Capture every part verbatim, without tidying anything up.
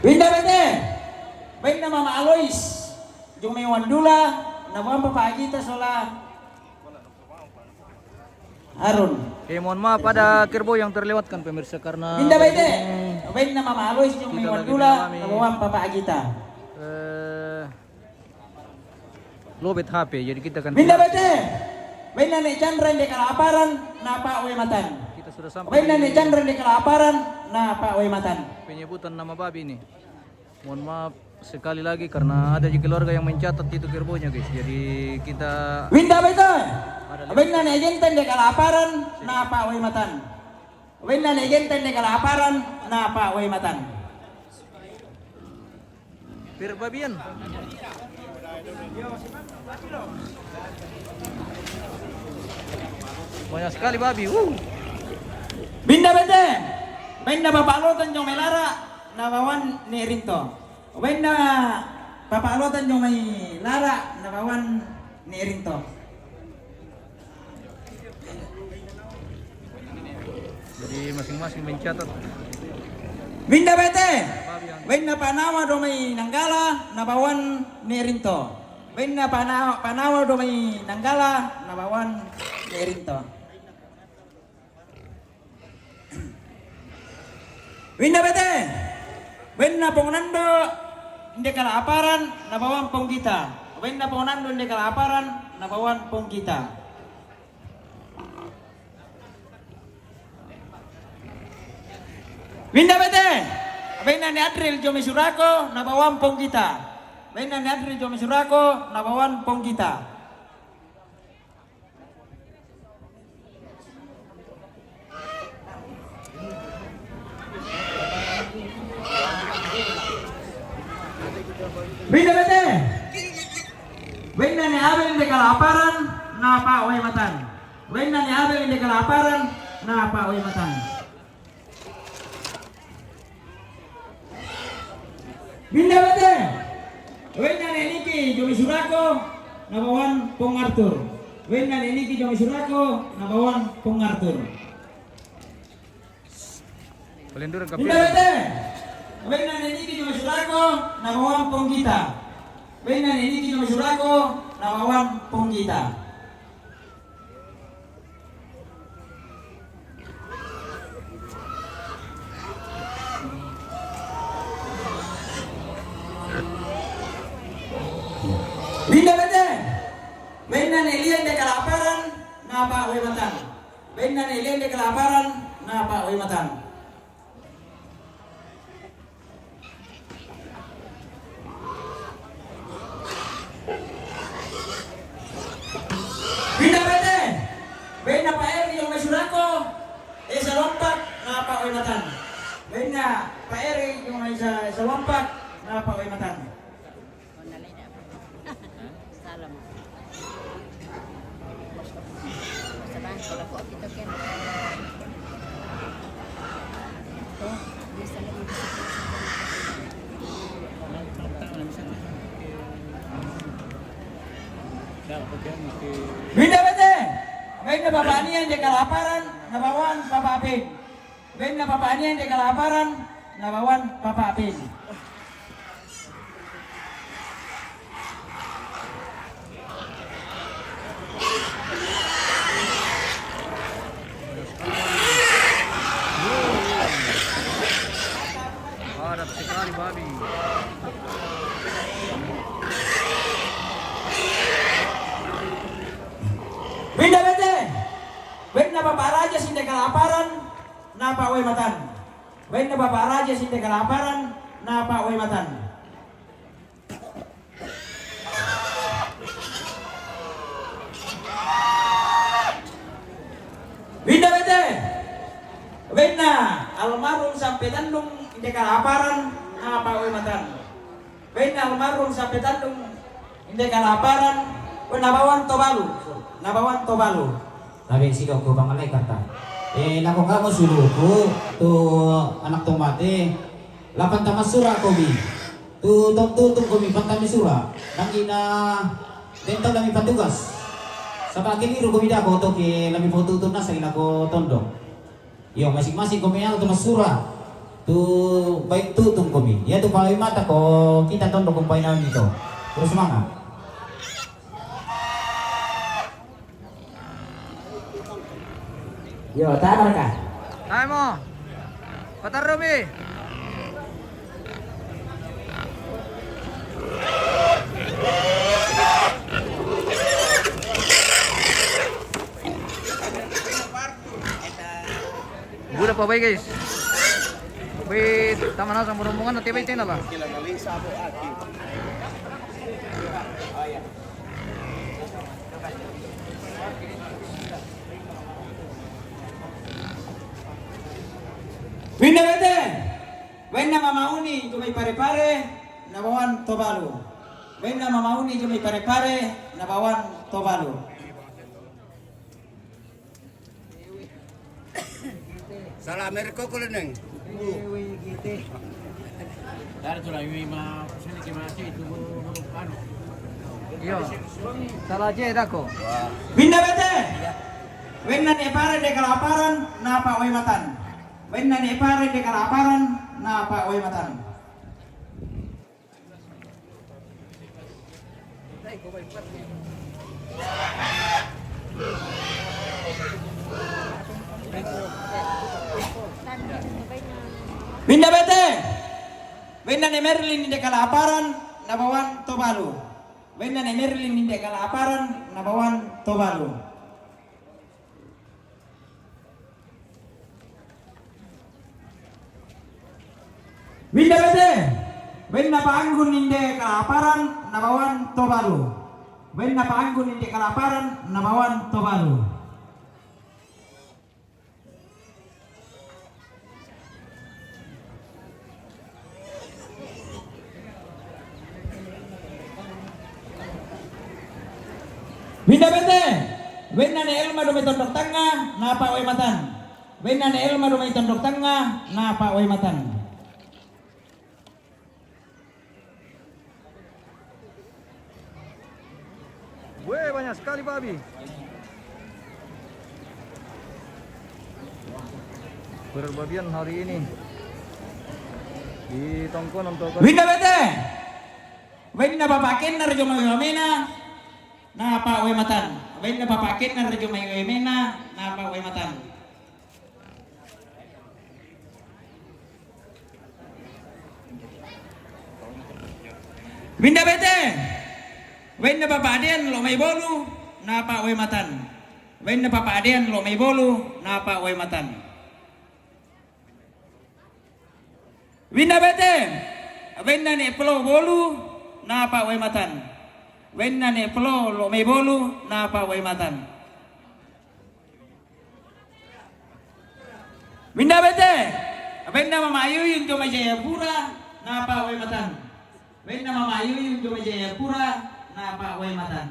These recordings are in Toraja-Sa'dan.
Winda bete. Bainna Mama Alois, jong mai Wandula, nabawan Papa Agita sola Harun. Eh, mohon maaf, ada kerbau yang terlewatkan, pemirsa, karena Winda bete. Bainna Mama Alois, jong mai Wandula, nabawan Papa Agita. Eh, lowbat H P, jadi kita akan Winda bete. Bainna Ne Chandra nde kalaparan, napa we matan. Kita sudah sampai. Bainna Ne Chandra nde kalaparan, napa we matan. Penyebutan nama babi ini. Mohon maaf sekali lagi karena ada di keluarga yang mencatat itu kerbaunya, guys. Jadi kita Winda bete. Bainna Ne Agenta nde kalaparan, napa we matan. Bainna Ne Agenta nde kalaparan, napa we matan. Pir babian. Banyak sekali babi. Uh. Winda bete. Bainna Papa Lotan jong mai Lara, nabawan Ne Rinto. Bainna Papa Lotan jong mai Lara, nabawan Ne Rinto. Jadi masing-masing mencatat. Winda bete. Bainna Panawa jong mai Nanggala, nabawan Ne Rinto. Bainna Pana-, Panawa jong mai Nanggala, nabawan Ne Rinto. Winda bete. Bainna Pong Nando nde kalaparan, nabawan Pong Gita. Bainna Pong Nando nde kalaparan, nabawan Pong Gita. Winda bete. Bainna Ne Adril jong mai Surako, nabawan Pong Gita. Bainna Ne Adril jong mai Surako, nabawan Pong Gita. Winda bete. Bainna Ne Abel nde kalaparan, napa we matan. Bainna Ne Abel nde kalaparan, napa we matan. Winda bete. Bainna Ne Niki jong mai Surako, nabawan Pong Arthur. Bainna Ne Niki jong mai Surako, nabawan Pong Arthur. Paling durang kapir. Winda bete. Bainna Ne Niki jong mai Surako, nabawan Pong Gita. Bainna Ne Niki jong mai Surako, nabawan Pong Gita. Winda bete. Bainna Ne Lia nde kalaparan, napa we matan. Bainna Ne Lia nde kalaparan, napa we matan. Winda bete. Bainna Pa Eri jong mai Surako, eh, Salompak, napa we matan. Bainna Pa Eri jong mai Sa-, Salompak, napa we matan. Salam. Winda bete. Bainna Papa Ania nde kalaparan, nabawan Papa Apin. Bainna Papa Ania nde kalaparan, nabawan Papa Apin. Padat sekali babi. Winda bete. Bainna Papa Raja si nde kalaparan, napa we matan. Bainna Papa Raja si nde kalaparan, napa we matan. Winda bete. Bainna almarhum Sampe Tandung nde kalaparan, napa we matan. Bainna almarhum Sampe Tandung nde kalaparan, we nabawan Tobalu. Nabawan Tobalu. Tabe' sidong ko pangalekarta. Eh, lako kamu suluku tu anak tomate. La panta massura komi. Tu tong tutung komi panta massura. Dangi na dentong lami patugas. Saba' keliru komi dako toke lami potutun nasang lako tondok. Iyo, masing-masing komi anu tu massura. Tu baik tu tungkumi. Iya tu pawai mata ko kita tondok kumpai naon ito. Terus semangat. Yo, tabar ka? Taimo. Patarrumi. Buda pa bai, guys. Bai tama na sa rombongan na tibai tena ba. Winda bete. Bainna mamauni jomai Pare-Pare nabawan Tobalu. Bainna mamauni jomai Pare-Pare nabawan Tobalu. Salah merek kok, Leneng. Dar tu lah, ini mah, sini ke mana sih, itu huruf anu. Iyo. Salah je dako. Winda bete. Bainna ne Pare de kalaparan, napa wai matan. Bainna ne Pare de kalaparan, napa wai matan. Winda bete. Bainna ne Merlin inde kalaparan, nabawan Tobalu. Bainna ne Merlin inde kalaparan, nabawan Tobalu. Winda bete. Bainna Pa Anggun inde kalaparan, nabawan Tobalu. Bainna Pa Anggun inde kalaparan, nabawan Tobalu. Winda bete. Bainna ne Elma jomai tondok tanga, napa wai matan. Bainna ne Elma jomai tondok tanga, napa wai matan. Weh, banyak sekali babi. Perbabian hari ini di Tongkonan, Tongkonan. Winda bete. Bainna Papa Kennar jomai wamena, napa wai matan. Bainna Papa Kennar jomai wamena, napa wai matan. Winda bete. Bainna Papa Adean lo mai bolu, napa wai matan. Bainna Papa Adean lo mai bolu, napa wai matan. Winda bete. Bainna ne Pelo bolu, napa wai matan. Bainna ne Pelo lo mai bolu, napa wai matan. Winda bete. Bainna Mama Ayuyun jomai Jayapura, napa wai matan. Bainna Mama Ayuyun jomai Jayapura, napa wai matan.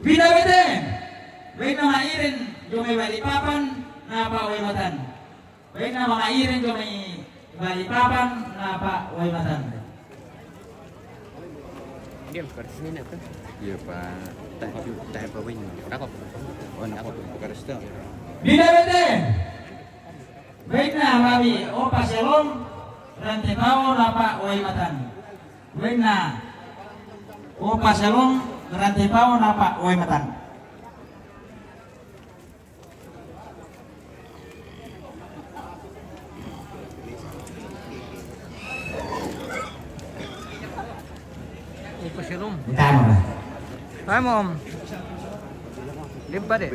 Winda bete. Bainna Ma Irin jomai Balikpapan, napa wai matan. Bainna Mama Irin jomai Balikpapan, napa wai matan. Dia buka di sini, apa? Iya, Pak. Teh, teh apa ini? Kenapa? Oh, kenapa? Buka resto. Winda bete. Bainna Mami Opa Shalom, Rante Pao, napa wai matan. Bainna Opa Shalom, Rante Pao, napa wai matan. Opa Shalom. Entah mana. Hai, Mom. Limpa deh.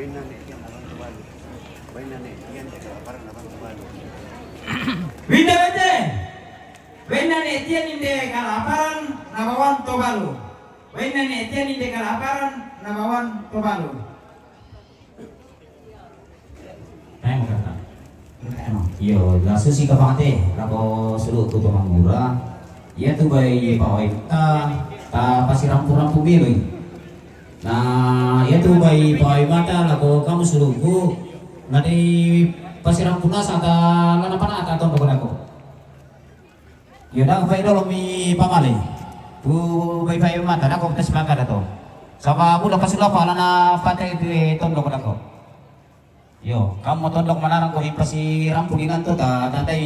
Winda bete. Bainna ne Etian inde kalaparan, nabawan Tobalu. Bainna ne Etian inde kalaparan, nabawan Tobalu. Taimo kata. Iyo, la susi kapang te, lako sulu ku to manggura. Iya tu bai pawai ta, ta pasirampu-rampu belo i. Na iya tu bai pawai mata lako kamu sulu ku. Na di pasirampu nasa ta lana pana ta tondok dako. Iyo, dang fai dolo mi pamale. Tu bai fai mata dako tes maka dato. Sama mula kasula pa lana pate di tondok dako. Yo, kamu tondok manarang ko hipasi rampu di nanto ta tandai.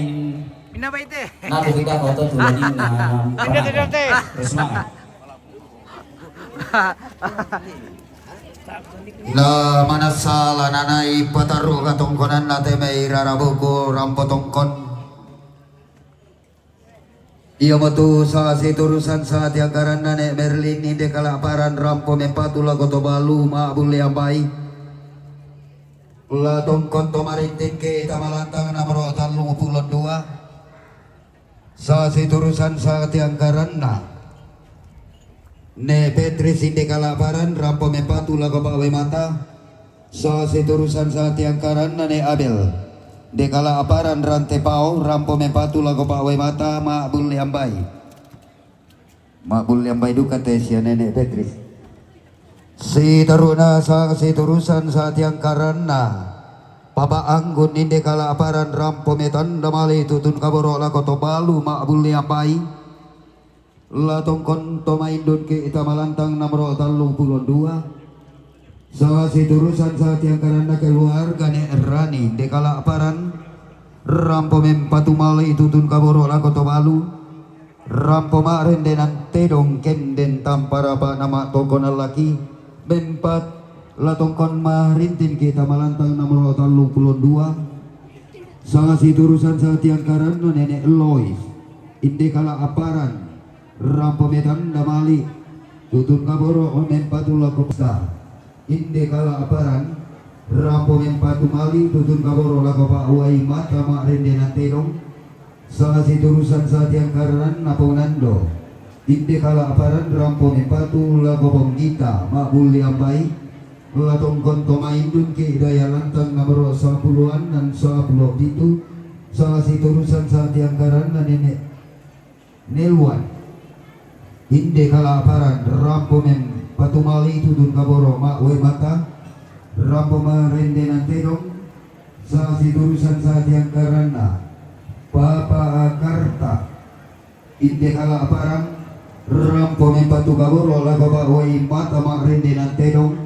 Ina baite. Natu kita ko to tu lagi na. Ina tete. Terus semangat. Na manasala nanai pataru katongkonan na temei rarabuku rampo tongkon. Iya metu sasi turusan satiangkaran nane Merlin inde kalaparan rampo mempatu lako to balu ma bulle ambai. La tongkon to marinting ke ita malantang namro tallung pulo dua. Sasi turusan satiangkaranna ne Petris inde kalaparan rampo mempatu lako pawe mata. Sasi turusan satiangkaranna ne Abel. Dekala aparan rante pao rampo mempatu lako pawe mata ma bulle ambai. Ma bulle ambai duka te sia nene Petris. Sitaruna sasi turusan satiangkaranna. Papa Anggun inde kala aparan rampo metanda mali tutun kaboro lako to balu ma bulle ambai. La tongkon to maindun ke ita malantang namro tallung pulo dua. Sasi turusan satiangkaranna keluarga ne Rani dekala aparan. Rampo mempatu mali tutun kaboro lako to balu. Rampo ma rendenan tedong kenden tampa rapa nama toko nalaki. Mempat la tongkon marintin ke ita malantang namro tallung pulo dua. Sasi turusan satiangkaranna nene Lois. Inde kala aparan. Rampo metanda mali. Tutun kaboro mempatu lako pesta. Inde kala aparan. Rampo mempatu mali tutun kaboro lako pa uai mata ma rendenan tedong. Sasi turusan satiangkaranna ponando. Inde kala aparan rampo mempatu lako ponggita ma bulle ambai. La tongkon to maindun ke daya lantang namro sapuluan nan sapulo pitu. Sasi turusan satiangkaranna nene Neluan. Inde kala aparan rampo mempatu mali tutun kaboro ma uai mata. Rampo ma rendenan tedong. Sasi turusan satiangkaranna. Papa Akarta. Inde kala aparan. Rampo mempatu kaboro lako pa uai mata ma rendenan tedong.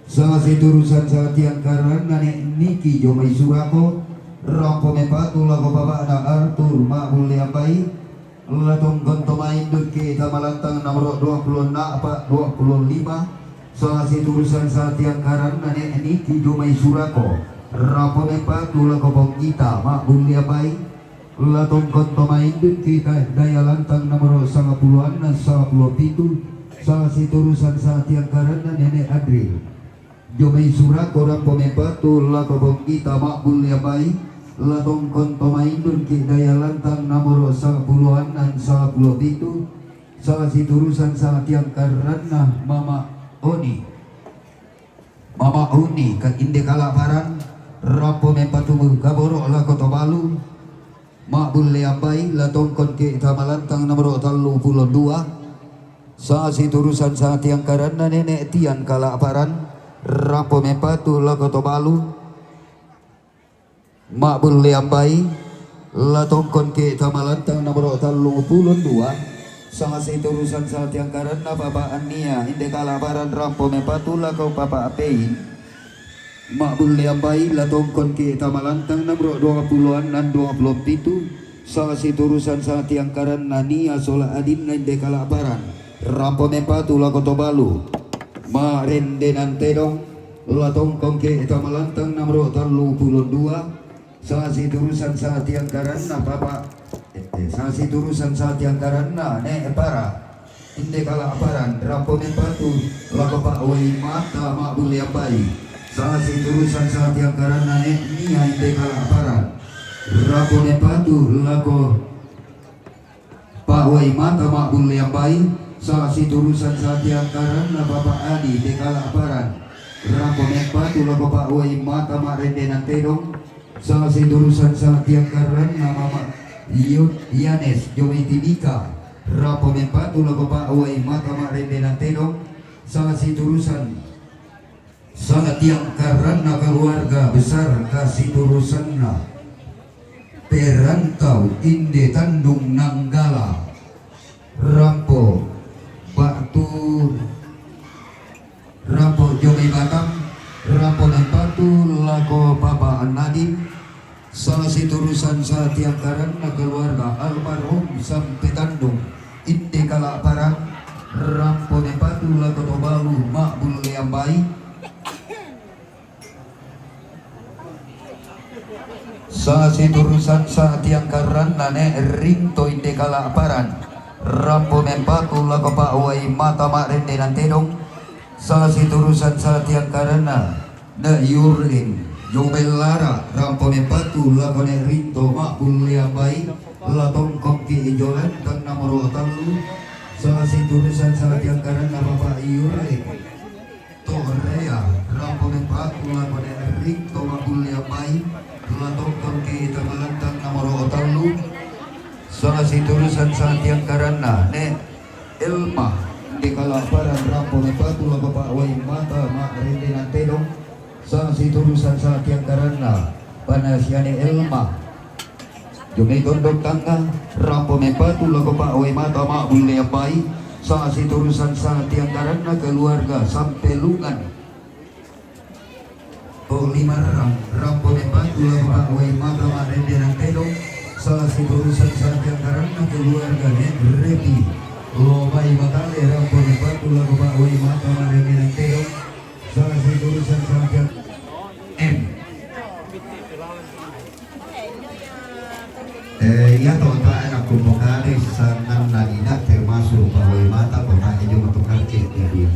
Sasi turusan satiangkaranna ne Niki jomai surako. Rampo mempatu lako papana Artur ma bulle ambai. La tongkon to maindun ke ita malantang namro dua pulo napa dua pulo lima. Sasi turusan satiangkaranna ne Niki jomai surako. Rampo mempatu lako ponggita ma bulle ambai. La tongkon to maindun ke ita daya lantang namro sanga pulo annan sanga pulo pitu. Sasi turusan satiangkaranna nene Adril. Jomai surako rampo mempatu lako ponggita ma bulle ambai. La tongkon to maindun ke daya lantang namro sanga pulo annan sanga pulo pitu. Sasi turusan satiangkaranna Mama Oni. Mama Oni ka inde kala aparan. Rampo mempatu kaboro lako to balu. Ma bulle ambai la tongkon ke ita malantang namro tallung pulo dua. Sasi turusan satiangkaranna nene Tian kala aparan. Rampo mempatu lako to balu. Ma bulle ambai. La tongkon ke ita malantang namro tallung pulo dua. Sasi turusan satiangkaranna papa Annia inde kala aparan rampo mempatu lako papa Apein. Ma bulle ambai la tongkon ke ita malantang namro dua pulo annan dua pulo pitu. Sasi turusan satiangkaranna Nia sola adinna inde kala aparan. Rampo mempatu lako to balu. Ma rendenan tedong. La tongkon ke ita malantang namro tallung pulo dua. Sasi turusan satiangkaranna papa. Eh, sasi turusan satiangkaranna ne Para. Inde kala aparan rampo mempatu lako pa uai mata ma bulle ambai. Sasi turusan satiangkaranna ne Nia inde kala aparan. Rampo mempatu lako pa uai mata ma bulle ambai. Sasi turusan satiangkaranna papa Adi inde kala aparan. Rampo mempatu lako pa uai mata ma rendenan tedong. Sasi turusan satiangkaranna Mama Yanes jomai Timika. Rampo mempatu lako pa uai mata ma rendenan tedong. Sasi turusan satiangkaranna keluarga besar kasiturusanna perantau inde Tanjung Nanggala. Rampo batu. Rampo jomai Batam. Rampo mempatu lako papa Nadin, sala siturusan satiangkaranna keluarga almarhum Sampe Tandung, inde Kalaparan, rampo mempatu lako Tobalu ma'bullean bai. Sala siturusan satiangkaranna ne Rinto inde Kalaparan, rampo mempatu lako Pak Wai Mata ma'rendenan tedong. Sala siturusan satiangkaranna ne Yurlin Jomel Lara, rampo mempatu lako ne Rinto ma'bullean bai, la tongkongki ijolan tang namoro tallu. Sala siturusan satiangkaranna Bapak Yurlin Torea, rampo mempatu lako ne Rinto ma'bullean bai, la tongkongki ijolan tang namoro tallu. Sala siturusan satiangkaranna ne Elma inde Kalaparan, rampo mempatu lako Pak Wai Mata ma'rendenan tedong. Sala siturusan satiangkaranna Panasiane Elma Jomai Tondok Tangga, rampo mempatu lako Pak Wai Mata ma'bullean bai. Sala siturusan satiangkaranna keluarga Sampelungan Tolimarang, rampo mempatu lako Pak Wai Mata ma'rendenan tedong. Sala siturusan satiangkaranna keluarga ne Repi Lobai Matale, rampo mempatu lako Pak Wai Mata ma'rendenan tedong. Sala siturusan satiang M. Eh, iya to, ta anak ku pokare sanganna ina termasuk Pak Wai Mata, pokare jo matu karke dia.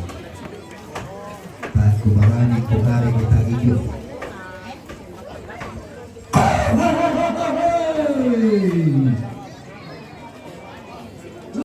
Tak kubarani pokare kita ijo.